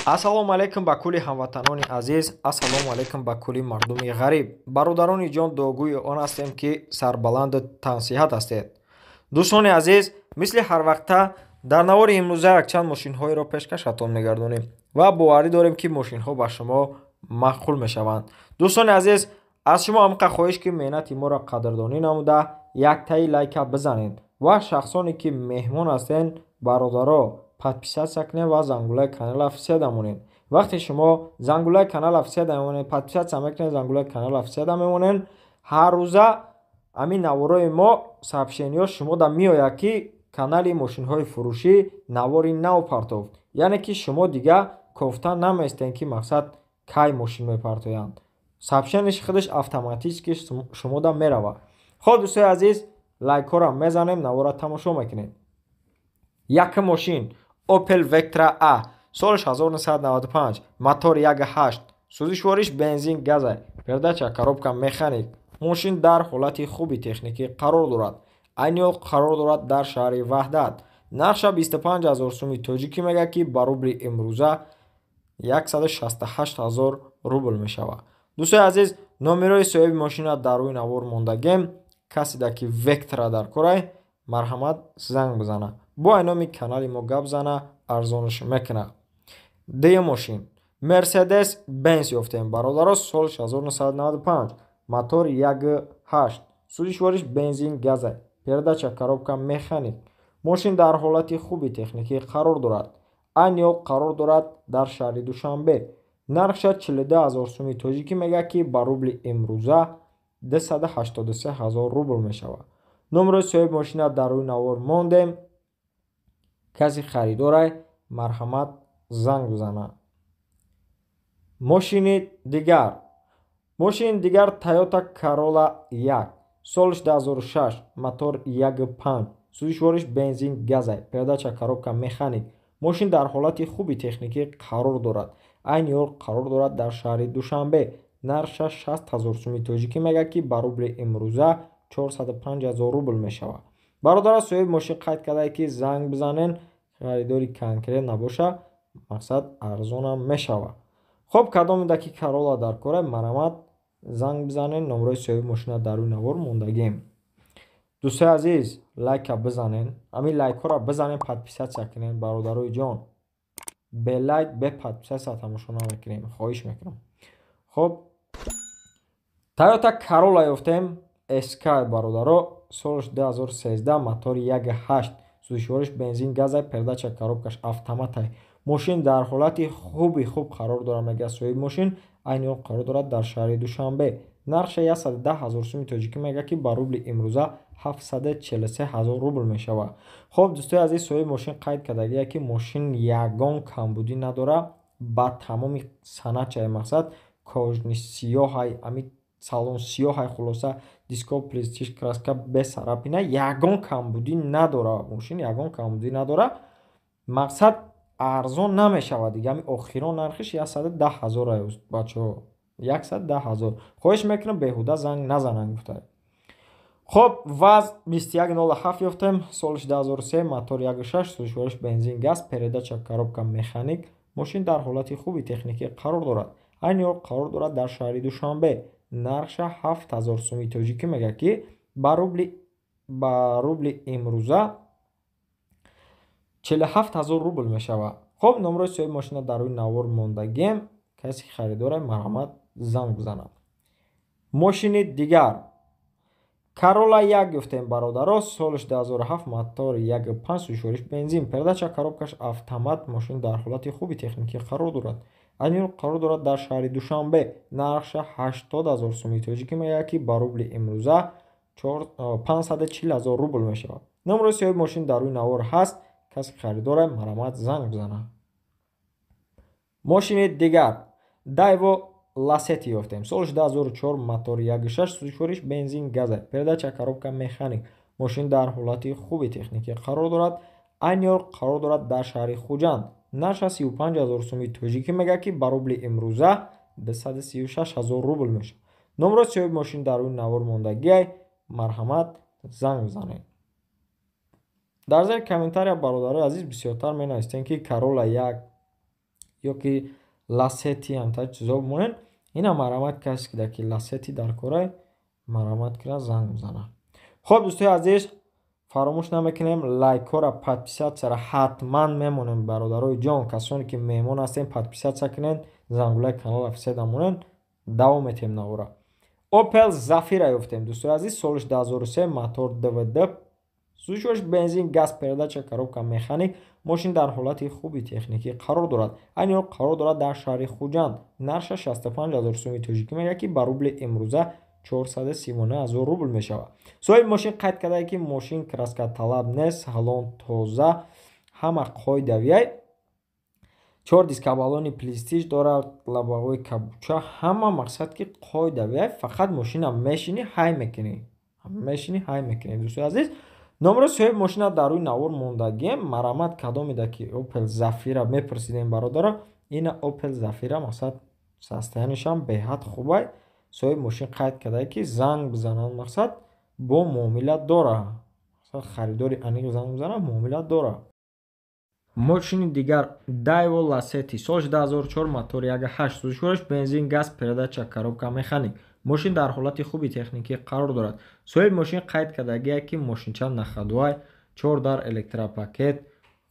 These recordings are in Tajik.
Ассалому алайкум ба кулли ҳамватанони азиз, ассалому алайкум ба кулли мардуми ғариб. Бародарони ҷон, дуогӯи он ҳастем, ки сарбаланду тансиҳат ҳастед. Дӯстони азиз, мисли ҳарвақта дар навори имрӯза якчанд мошинҳоеро пешкашатон мегардонем ва боварӣ дорем, ки мошинҳо ба шумо маъқул мешаванд. Дӯстони азиз, аз шумо ҳамқа хоҳиш, ки меҳнати моро қадрдонӣ намуда, яктаи лайка бизанед ва шахсоне ки меҳмон ҳастед, бародаро, подписаться кунед ва зангулаи канала фиседа монед. Вақте шумо зангулаи канала фиседа мемонед, подписаться мекунед, зангулаи канала фиседа мемонед, ҳаррӯза ҳамин наворои мо сообщениҳо шумода меояд, ки канали мошинҳои фурӯшӣ навори нав партофт. Яъне ки шумо дига кофта наместед, ки мақсад кай мошин мепартоянд. Сообщенияш худаш автоматически шумода меравад. Хоб, дӯстои азиз, лайкҳоро мезанем, навора тамошо мекунем. Якум мошин Opel Vectra A, солаш 1995, мотор 1.8, сӯзишвориш бензин газа, передача коробка механик. Мошин дар ҳолати хуби техникӣ қарор дорад. Айни ҳол қарор дорад дар шаҳри Ваҳдат. Нархша 25 ҳазор суми тоҷикӣ мегӯяд, ки ба рубли имрӯза 168 ҳазор рубл мешавад. Дӯстои азиз, номерои соҳиби мошина дар рӯи навор мондагем. Каседа ки Вектра дар корай, марҳамат, занг бизана. Бо айноми канали мо гап зана, арзонаш мекунад. Дуюм мошин Мерседес Бенз ёфтем, бародаро, соли 1995, мотор 1.8, сӯзишвориш бензин газа, передача коробка механик. Мошин дар ҳолати хуби техникӣ қарор дорад. Айни ҳол қарор дорад дар шаҳри Душанбе. Нархша 42 ҳазор суми тоҷикӣ мегӯяд, ки ба рубли имрӯза 283 ҳазор рубл мешавад. Номерои соҳиби мошина дар рӯи навор мондем. Касе харидорай, марҳамат, занг бизана. Мошини дигар. Мошини дигар Toyota Corolla 1, солаш 2006, мотор 1.5, сӯзишвориш бензин газа, передача коробка механик. Мошин дар ҳолати хуби техникӣ қарор дорад. Айни ҳол қарор дорад дар шаҳри Душанбе. Нархша 60 ҳазор суми тоҷикӣ мегӯяд, ки ба рубли имрӯза 405 ҳазор рубл мешавад. Бародаро, соҳиби мошин қайд кардае, ки занг бизанен, харидори конкрет набоша, мақсад арзонам мешавад. Хоб, кадомеда ки Карола дар кора, марҳамат, занг бизанен, номерои соҳиби мошина дар рӯи навор мондагем. Дӯстои азиз, лайка бизанен, ҳамин лайкҳоро бизанен, подписаться кунен, бародарои ҷон. Бе лайк, бе подписаться тамошо намекунем, хоҳиш мекунам. Хоб, Toyota Corolla ёфтем, SK, бародаро, солаш 2013, мотори 1.8, сӯзишвориш бензин газа, передача коробкаш автоматай. Мошин дар ҳолати хуби хуб қарор дорад, мегӯяд соҳиби мошин. Айни ҳол қарор дорад дар шаҳри Душанбе. Нархша 110 ҳазор суми тоҷикӣ мегӯяд, ки ба рубли имрӯза 743 ҳазор рубл мешавад. Хоб, дӯстои азиз, соҳиби мошин қайд кардагие, ки мошин ягон камбудӣ надорад, ба тамоми санадчаи, мақсад кожаный сиёҳай, ами салон сиёҳай, хулоса диско плистиш краска без царапина, ягон камбудӣ надорад мошин, ягон камбудӣ надорад. Мақсад арзон намешавад дига, ами охирон нархиш 110 ҳазор аст, бачаҳо, 110 ҳазор. Хоҳиш мекунам, беҳуда занг назананд, гуфта. Хоб, ВАЗ 2107 ёфтем, солаш 2003, мотор 1.6, сӯзишвориш бензин газ, передача коробка механик. Мошин дар ҳолати хуби техникӣ қарор дорад. Айни ҳол қарор дорад дар шаҳри Душанбе. Нархша 7 ҳазор суми тоҷикӣ мегӯяд, ки ба рубли имрӯза 47 ҳазор рубл мешавад. Хоб, номерои соҳиби мошина дар рӯи навор мондагем. Касе харидорай, марҳамат, занг бизанад. Мошини дигар Карола 1 ёфтем, бародаро, солаш 2007, мотор 1.5, сӯзишвориш бензин, передача коробкаш автомат. Мошин дар ҳолати хуби техникӣ қарор дорад. Айни ҳол қарор дорад дар шаҳри Душанбе. Нархша 80 ҳазор суми тоҷикӣ мегӯяд, ки ба рубли имрӯза 540 ҳазор рубл мешавад. Номерои соҳиби мошин дар рӯи навор ҳаст. Касе харидорай, марҳамат, занг бизанад. Мошини дигар Дайво Ласети ёфтем, солаш 2004, мотор 1.6, сӯзишвориш бензин газа, передача коробка механик. Мошин дар ҳолати хуби техникӣ қарор дорад. Айни ҳол қарор дорад дар шаҳри Хуҷанд. Нархша 35 ҳазор суми тоҷикӣ мегӯяд, ки ба рубли имрӯза 236 ҳазор рубл мешавад. Номерои соҳиби мошин дар рӯи навор мондагиай, марҳамат, занг бизанед. Дар зери комментария, бародарои азиз, бисёртар менависем, ки Карола 1 ё ки Ласети ҳамта чизо бимонед. Ина марҳамат, касе ки ки Ласети дар корай, марҳамат кира, занг бизанад. Хуб, дӯстои азиз, фаромӯш намекунем, лайкҳоро, подписаться ра ҳатман мемонем. Бародарои ҷон, касоне ки меҳмон ҳастем, подписаться кунед, зангулаи каналро фисед монед. Давом метиҳем навора. Опел Зафира ёфтем, дӯстои азиз, солиш 2003, мотор ДВД, сӯзишвориш бензин газ, передача коробка механик. Мошин дар ҳолати хуби техникӣ қарор дорад. Айни ҳол қарор дорад дар шаҳри Хуҷанд. Нархаш 65 ҳазор суми тоҷикӣ мегӯяд, ки ба рубли имрӯза 439 ҳазор рубл мешавад. Соҳиби мошин қайд кардае, ки мошин краскаталаб нест, салон тоза, ҳама қоидавиай, чор диска баллони Престиж дорад, лобовой кабуча, ҳама мақсад ки қоидавиай. Фақат мошина мешинӣ, ҳай мекунӣ, мешинӣ, ҳай мекунӣ. Дӯстои азиз, номери соҳиби мошина дар рӯи навор мондагием. Марҳамат, кадомеда ки Опел Зафира мепурсидем, бародаро, ина Опел Зафира. Мақсад, состояние шам беҳад хубай. Соҳиби мошин қайд кардае, ки занг бизананд, мақсад, бо муомила дора. Харидори аниқ занг бизанад, муомила дора. Мошини дигар Дайво Ласети, соли 2004, мотори 1.8, сӯзишвориш бензин газ, передача коробка механик. Мошин дар ҳолати хуби техникӣ қарор дорад. Соҳиби мошин қайд кардагие, ки мошинча на ходу ай, чор дар электропакет.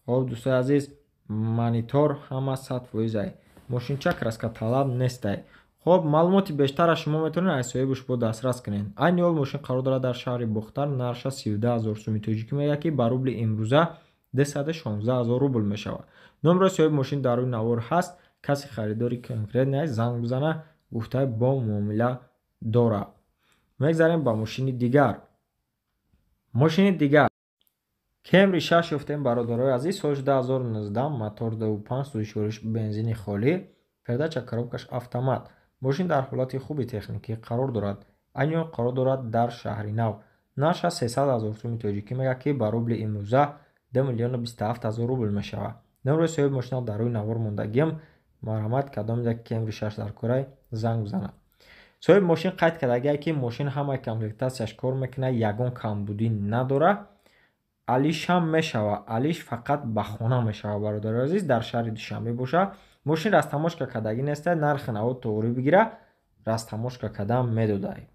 Хоб, дӯстои азиз, монитор, ҳама 100% ай. Мошинча краскаталаб нестай. Хоб, маълумоти бештарро шумо метавонед аз соҳибаш бо дастрас кунед. Айни ҳол мошин қарор дорад дар шаҳри Бохтар. Нархша 32 000 суми тоҷикӣ мегӯяд, ки ба рубли имрӯза 216 000 рубл мешавад. Номери соҳиби мошин дар рӯи навор ҳаст. Касе харидори конкретный, занг бизана, гуфтаи бо муомила дорад. Мегзарем ба мошини дигар. Мошини дигар Кемри 6 ёфтем, бародарои азиз, соли 2019, мотор 2.5, сӯзишвориш бензини холӣ, передача коробкаш автомат. Мошин дар ҳолати хуби техникӣ қарор дорад. Айни ҳол қарор дорад дар шаҳри Нав. Нархаш 300 ҳазор суми тоҷикӣ мегӯяд, ки ба рубли имрӯза 2 миллиону 27 ҳазор рубл мешавад. Номери соҳиби мошина дар рӯи навор мондагиам. Марҳамат, кадоме Кемри 6 дар корай, занг бизанад. Соҳиби мошин қайд кардагие, ки мошин ҳамаи комплектация ш кор мекунад, ягон камбудӣ надорад. Алишам мешавад, алиш фақат ба хона мешавад. Бародари азиз, дар шаҳри Душанбе бошад. Мошин растаможка кардагӣ неста, нархи наво тоғрӣ бигира, растаможка кардан медодай.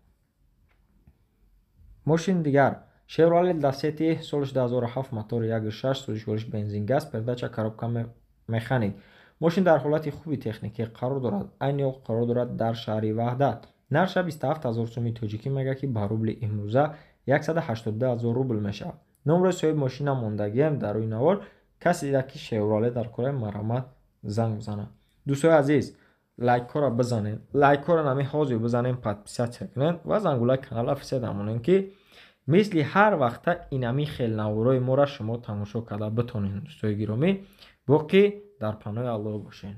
Мошини дигар Шевроле Ласети, соли 2007, мотори 1.6, сӯзишвориш бензин газ, передача коробка механик. Мошин дар ҳолати хуби техникӣ қарор дорад. Айни ҳол қарор дорад дар шаҳри Ваҳдат. Нархша 27 ҳазор суми тоҷикӣ мегӯяд, ки ба рубли имрӯза 182 ҳазор рубл мешавад. Номери соҳиби мошина мондагиам дар рӯи навор. Касе дида, ки Шевроле дар кораи, марҳамат, занг бизанад. Дӯстои азиз, лайкҳоро бизанед, лайкҳоро нами ҳозир бизанем, подписаться кунед ва зангулаи каналро фисед амонед, ки мисли ҳар вақта инами хел наворои моро шумо тамошо карда битонед. Дӯстои гиромӣ, боқӣ дар паноҳи Аллоҳ бошед.